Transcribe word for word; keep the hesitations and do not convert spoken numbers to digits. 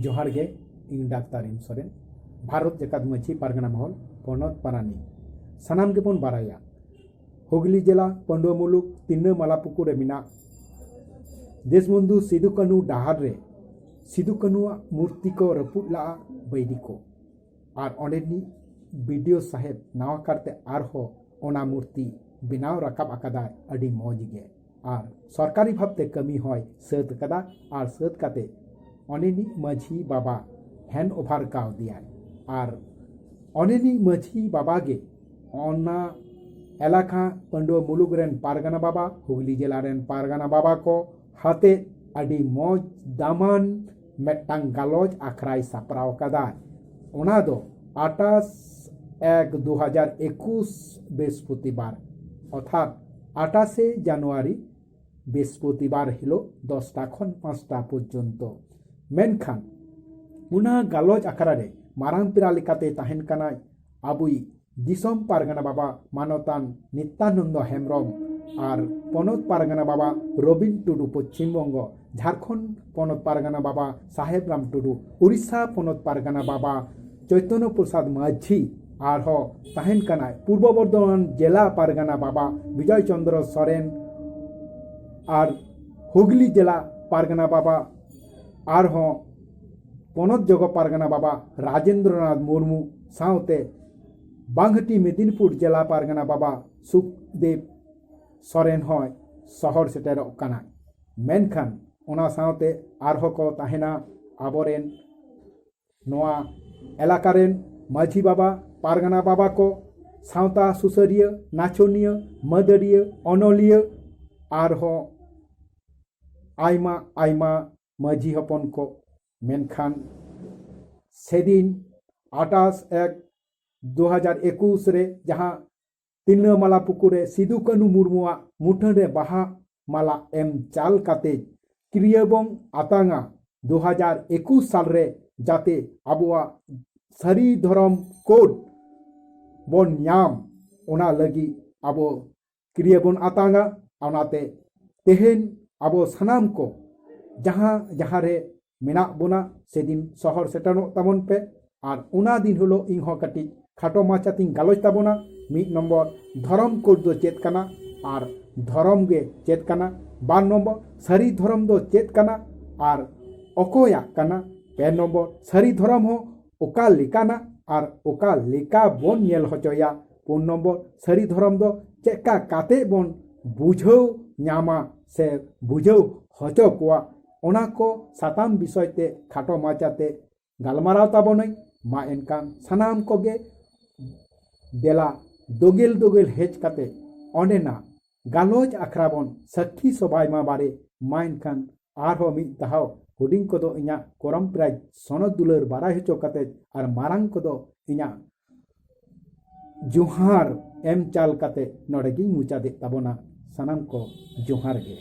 ᱡᱚᱦᱟᱨ ᱜᱮ, ᱤᱧ ᱰᱟᱠᱛᱟᱨ ᱮᱢ ᱥᱚᱨᱮᱱ, ᱵᱷᱟᱨᱚᱛ ᱡᱟᱠᱟᱛ ᱢᱟᱹᱡᱷᱤ ᱯᱟᱨᱜᱟᱱᱟ ᱢᱚᱦᱚᱞ, ᱯᱚᱱᱚᱛ ᱯᱟᱨᱟᱱᱤᱠ᱾ ᱥᱟᱱᱟᱢ ᱜᱮᱵᱚᱱ ᱵᱟᱲᱟᱭᱟ, ᱦᱩᱜᱽᱞᱤ ᱡᱮᱞᱟ, ᱯᱟᱺᱰᱩᱣᱟ ᱢᱩᱞᱩᱠ, ᱛᱤᱞᱱᱟᱹ ᱢᱟᱞᱟ ᱯᱩᱠᱩᱨ ᱨᱮ ᱢᱮᱱᱟᱜ ᱫᱮᱥᱵᱚᱱᱫᱷᱩ ᱥᱤᱫᱩ ᱠᱟᱹᱱᱦᱩ ᱰᱟᱦᱟᱨ ᱨᱮ ᱥᱤᱫᱩ ᱠᱟᱹᱱᱦᱩᱣᱟᱜ ᱢᱩᱨᱛᱤ ᱠᱚ ᱨᱟᱹᱯᱩᱫ ᱞᱟᱜᱼᱟ ᱵᱟᱹᱭᱨᱤ ᱠᱚ᱾ ᱟᱨ ᱚᱸᱰᱮᱱᱤᱡ ᱵᱤ ᱰᱤ ᱳ ᱥᱟᱦᱮᱵᱽ ᱱᱟᱣᱟ ᱠᱟᱨᱛᱮ ᱟᱨᱦᱚᱸ ᱚᱱᱟ ᱢᱩᱨᱛᱤ ᱵᱮᱱᱟᱣ ᱨᱟᱠᱟᱵ ᱟᱠᱟᱫᱟᱭ, ᱟᱹᱰᱤ ᱢᱚᱡᱽ ᱜᱮ᱾ ᱟᱨ ᱥᱚᱨᱠᱟᱨᱤ ᱵᱷᱟᱵᱽᱛᱮ ᱠᱟᱹᱢᱤ ᱦᱚᱸᱭ ᱥᱟᱹᱛ ᱟᱠᱟᱫᱟ᱾ ᱟᱨ ᱥᱟᱹᱛ ᱠᱟᱛᱮ ᱚᱸᱰᱮᱱᱤᱡ ᱢᱟᱹᱡᱷᱤ ᱵᱟᱵᱟ ᱦᱮᱱᱰ ᱳᱵᱷᱟᱨ ᱠᱟᱣᱫᱮᱭᱟᱭ᱾ ᱟᱨ ᱚᱸᱰᱮᱱᱤᱡ ᱢᱟᱹᱡᱷᱤ ᱵᱟᱵᱟ ᱜᱮ ᱚᱱᱟ ᱮᱞᱟᱠᱟ ᱯᱟᱺᱰᱩᱣᱟ ᱢᱩᱞᱩᱠ ᱨᱮᱱ ᱯᱟᱨᱜᱟᱱᱟ ᱵᱟᱵᱟ, ᱦᱩᱜᱽᱞᱤ ᱡᱮᱞᱟ ᱨᱮᱱ ᱯᱟᱨᱜᱟᱱᱟ ᱵᱟᱵᱟ ᱠᱚ ᱦᱟᱛᱮ ᱟᱹᱰᱤ ᱢᱚᱡᱽ ᱫᱟᱢᱟᱱ ᱢᱤᱫᱴᱟᱝ ᱜᱟᱞᱚᱪ ᱟᱠᱷᱲᱟᱭ ᱥᱟᱯᱲᱟᱣ ᱟᱠᱟᱫᱟ᱾ ᱚᱱᱟ ᱫᱚ ᱟᱴᱷᱟᱥ ᱮᱠ ᱫᱩ ᱦᱟᱡᱟᱨ ᱮᱠᱩᱥ ᱵᱨᱤᱦᱚᱥᱯᱚᱛᱤᱵᱟᱨ, ᱚᱨᱛᱷᱟᱛ ᱟᱴᱷᱟᱥᱮ ᱡᱟᱱᱩᱣᱟᱨᱤ ᱵᱨᱤᱦᱚᱥᱯᱚᱛᱤᱵᱟᱨ ᱦᱤᱞᱳᱜ ᱫᱚᱥᱴᱟ ᱠᱷᱚᱱ ᱯᱟᱸᱪᱴᱟ ᱯᱚᱨᱡᱚᱱᱛᱚ᱾ ᱢᱮᱱᱠᱷᱟᱱ ᱚᱱᱟ ᱜᱟᱞᱚᱪ ᱟᱠᱷᱲᱟ ᱨᱮ ᱢᱟᱨᱟᱝ ᱯᱮᱲᱟ ᱞᱮᱠᱟᱛᱮ ᱛᱟᱦᱮᱱ ᱠᱟᱱᱟᱭ ᱟᱵᱚᱭᱤᱡ ᱫᱤᱥᱚᱢ ᱯᱟᱨᱜᱟᱱᱟ ᱵᱟᱵᱟ ᱢᱟᱱᱚᱛᱟᱱ ᱱᱤᱛᱭᱟᱱᱚᱱᱫᱚ ᱦᱮᱢᱵᱨᱚᱢ ᱟᱨ ᱯᱚᱱᱚᱛ ᱯᱟᱨᱜᱟᱱᱟ ᱵᱟᱵᱟ ᱨᱚᱵᱤᱱ ᱴᱩᱰᱩ ᱯᱚᱪᱷᱤᱢ ᱵᱚᱝᱜᱚ, ᱡᱷᱟᱲᱠᱷᱚᱸᱰ ᱯᱚᱱᱚᱛ ᱯᱟᱨᱜᱟᱱᱟ ᱵᱟᱵᱟ ᱥᱟᱦᱮᱵ ᱨᱟᱢ ᱴᱩᱰᱩ, ᱩᱲᱤᱥᱥᱟ ᱯᱚᱱᱚᱛ ᱯᱟᱨᱜᱟᱱᱟ ᱵᱟᱵᱟ ᱪᱳᱭᱛᱚᱱᱱᱚ ᱯᱨᱚᱥᱟᱫᱽ ᱢᱟᱹᱡᱷᱤ, ᱟᱨᱦᱚᱸ ᱛᱟᱦᱮᱱ ᱠᱟᱱᱟᱭ ᱯᱩᱨᱵᱚ ᱵᱚᱨᱫᱷᱚᱢᱟᱱ ᱡᱮᱞᱟ ᱯᱟᱨᱜᱟᱱᱟ ᱵᱟᱵᱟ ᱵᱤᱡᱚᱭ ᱪᱚᱸᱫᱽᱨᱚ ᱥᱚᱨᱮᱱ ᱟᱨ ᱦᱩᱜᱽᱞᱤ ᱡᱮᱞᱟ ᱯᱟᱨᱜᱟᱱᱟ ᱵᱟᱵᱟ, ᱟᱨᱦᱚᱸ ᱯᱚᱱᱚᱛ ᱡᱚᱜᱚ ᱯᱟᱨᱜᱟᱱᱟ ᱵᱟᱵᱟ ᱨᱟᱡᱮᱱᱫᱨᱚᱱᱟᱛᱷ ᱢᱩᱨᱢᱩ ᱥᱟᱶᱛᱮ ᱵᱟᱝᱦᱟᱴᱤ ᱢᱮᱫᱤᱱᱤᱯᱩᱨ ᱡᱮᱞᱟ ᱯᱟᱨᱜᱟᱱᱟ ᱵᱟᱵᱟ ᱥᱩᱠᱫᱮᱵ ᱥᱚᱨᱮᱱ ᱦᱚᱸᱭ ᱥᱚᱦᱚᱨ ᱥᱮᱴᱮᱨᱚᱜ ᱠᱟᱱᱟ᱾ ᱢᱮᱱᱠᱷᱟᱱ ᱚᱱᱟ ᱥᱟᱶᱛᱮ ᱟᱨᱦᱚᱸ ᱠᱚ ᱛᱟᱦᱮᱱᱟ ᱟᱵᱚᱨᱮᱱ ᱱᱚᱣᱟ ᱮᱞᱟᱠᱟ ᱨᱮᱱ ᱢᱟᱹᱡᱷᱤ ᱵᱟᱵᱟ, ᱯᱟᱨᱜᱟᱱᱟ ᱵᱟᱵᱟ ᱠᱚ, ᱥᱟᱶᱛᱟ ᱥᱩᱥᱟᱹᱨᱤᱭᱟᱹ, ᱱᱟᱪᱚᱱᱤᱭᱟᱹ, ᱢᱟᱹᱫᱟᱹᱲᱤᱭᱟᱹ, ᱚᱱᱚᱞᱤᱭᱟᱹ, ᱟᱨᱦᱚᱸ ᱟᱭᱢᱟ ᱟᱭᱢᱟ ᱢᱟᱹᱡᱷᱤ ᱦᱚᱯᱚᱱ ᱠᱚ᱾ ᱢᱮᱱᱠᱷᱟᱱ ᱥᱮᱫᱤᱱ ᱟᱴᱷᱟᱥ ᱮᱠ ᱫᱩ ᱦᱟᱡᱟᱨ ᱮᱠᱩᱥ ᱨᱮ ᱡᱟᱦᱟᱸ ᱛᱤᱞᱱᱟᱹ ᱢᱟᱞᱟ ᱯᱩᱠᱩᱨ ᱨᱮ ᱥᱤᱫᱩ ᱠᱟᱹᱱᱦᱩ ᱢᱩᱨᱢᱩᱣᱟᱜ ᱢᱩᱴᱷᱟᱹᱱ ᱨᱮ ᱵᱟᱦᱟ ᱢᱟᱞᱟ ᱮᱢ ᱪᱟᱞ ᱠᱟᱛᱮ ᱠᱤᱨᱭᱟᱹ ᱵᱚᱱ ᱟᱛᱟᱝᱟ, ᱫᱩ ᱦᱟᱡᱟᱨ ᱮᱠᱩᱥ ᱥᱟᱞ ᱨᱮ ᱡᱟᱛᱮ ᱟᱵᱚᱣᱟᱜ ᱥᱟᱹᱨᱤ ᱫᱷᱚᱨᱚᱢ ᱠᱳᱰ ᱵᱚᱱ ᱧᱟᱢ, ᱚᱱᱟ ᱞᱟᱹᱜᱤᱫ ᱟᱵᱚ ᱠᱤᱨᱭᱟᱹ ᱵᱚᱱ ᱟᱛᱟᱝᱟ᱾ ᱚᱱᱟᱛᱮ ᱛᱮᱦᱮᱧ ᱟᱵᱚ ᱥᱟᱱᱟᱢ ᱠᱚ ᱡᱟᱦᱟᱸ ᱡᱟᱦᱟᱸ ᱨᱮ ᱢᱮᱱᱟᱜ ᱵᱚᱱᱟ, ᱥᱮᱫᱤᱱ ᱥᱚᱦᱚᱨ ᱥᱮᱴᱮᱨᱚᱜ ᱛᱟᱵᱚᱱ ᱯᱮ᱾ ᱟᱨ ᱚᱱᱟ ᱫᱤᱱ ᱦᱤᱞᱳᱜ ᱤᱧ ᱦᱚᱸ ᱠᱟᱹᱴᱤᱡ ᱠᱷᱟᱴᱚ ᱢᱟᱪᱷᱟ ᱛᱤᱧ ᱜᱟᱞᱚᱪ ᱛᱟᱵᱚᱱᱟ᱾ ᱢᱤᱫ ᱱᱚᱢᱵᱚᱨ, ᱫᱷᱚᱨᱚᱢ ᱠᱳᱰ ᱫᱚ ᱪᱮᱫ ᱠᱟᱱᱟ ᱟᱨ ᱫᱷᱚᱨᱚᱢ ᱜᱮ ᱪᱮᱫ ᱠᱟᱱᱟ᱾ ᱵᱟᱨ ᱱᱚᱢᱵᱚᱨ, ᱥᱟᱹᱨᱤ ᱫᱷᱚᱨᱚᱢ ᱫᱚ ᱪᱮᱫ ᱠᱟᱱᱟ ᱟᱨ ᱚᱠᱚᱭᱟᱜ ᱠᱟᱱᱟ᱾ ᱯᱮ ᱱᱚᱢᱵᱚᱨ, ᱥᱟᱹᱨᱤ ᱫᱷᱚᱨᱚᱢ ᱦᱚᱸ ᱚᱠᱟ ᱞᱮᱠᱟᱱᱟ ᱟᱨ ᱚᱠᱟ ᱞᱮᱠᱟ ᱵᱚᱱ ᱧᱮᱞ ᱦᱚᱪᱚᱭᱟ᱾ ᱯᱩᱱ ᱱᱚᱢᱵᱚᱨ, ᱥᱟᱹᱨᱤ ᱫᱷᱚᱨᱚᱢ ᱫᱚ ᱪᱮᱫᱠᱟ ᱠᱟᱛᱮ ᱵᱚᱱ ᱵᱩᱡᱷᱟᱹᱣ ᱧᱟᱢᱟ ᱥᱮ ᱵᱩᱡᱷᱟᱹᱣ ᱦᱚᱪᱚ ᱠᱚᱣᱟ, ᱚᱱᱟ ᱠᱚ ᱥᱟᱛᱟᱢ ᱵᱤᱥᱚᱭ ᱛᱮ ᱠᱷᱟᱴᱚ ᱢᱟᱪᱷᱟᱛᱮ ᱜᱟᱞᱢᱟᱨᱟᱣ ᱛᱟᱵᱚᱱᱟᱹᱧ᱾ ᱢᱟ ᱮᱱᱠᱷᱟᱱ ᱥᱟᱱᱟᱢ ᱠᱚᱜᱮ ᱫᱮᱞᱟ ᱫᱳᱜᱮᱞ ᱫᱳᱜᱮᱞ ᱦᱮᱡ ᱠᱟᱛᱮ ᱚᱸᱰᱮᱱᱟᱜ ᱜᱟᱞᱚᱪ ᱟᱠᱷᱲᱟ ᱵᱚᱱ ᱥᱟᱹᱠᱷᱤ ᱥᱚᱵᱷᱟᱭ ᱢᱟ ᱵᱟᱨᱮ᱾ ᱢᱟ ᱮᱱᱠᱷᱟᱱ ᱟᱨᱦᱚᱸ ᱢᱤᱫ ᱫᱷᱟᱣ ᱦᱩᱰᱤᱧ ᱠᱚᱫᱚ ᱤᱧᱟᱹᱜ ᱠᱚᱨᱚᱢ ᱯᱨᱟᱭᱤᱡᱽ ᱥᱚᱱᱚᱛ ᱫᱩᱞᱟᱹᱲ ᱵᱟᱲᱟᱭ ᱦᱚᱪᱚ ᱠᱟᱛᱮ ᱟᱨ ᱢᱟᱨᱟᱝ ᱠᱚᱫᱚ ᱤᱧᱟᱹᱜ ᱡᱚᱦᱟᱨ ᱮᱢ ᱪᱟᱞ ᱠᱟᱛᱮ ᱱᱚᱰᱮ ᱜᱤᱧ ᱢᱩᱪᱟᱹᱫᱮᱫ ᱛᱟᱵᱚᱱᱟ᱾ ᱥᱟᱱᱟᱢ ᱠᱚ ᱡᱚᱦᱟᱨ ᱜᱮ᱾